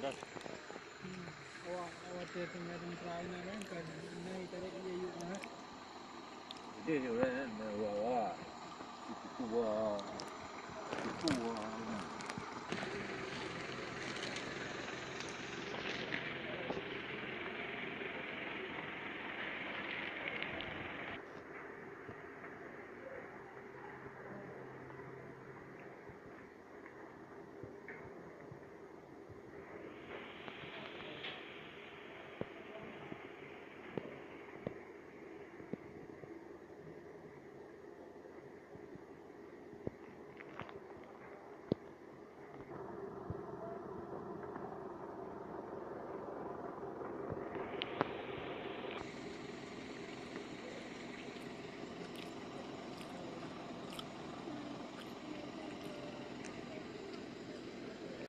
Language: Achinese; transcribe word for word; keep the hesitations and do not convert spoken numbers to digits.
Awak, awak teuh tinggai teuntara inan kan, kan inan tarek ié yuk na. Jadi orang wah wah. Itu wah. Itu wah.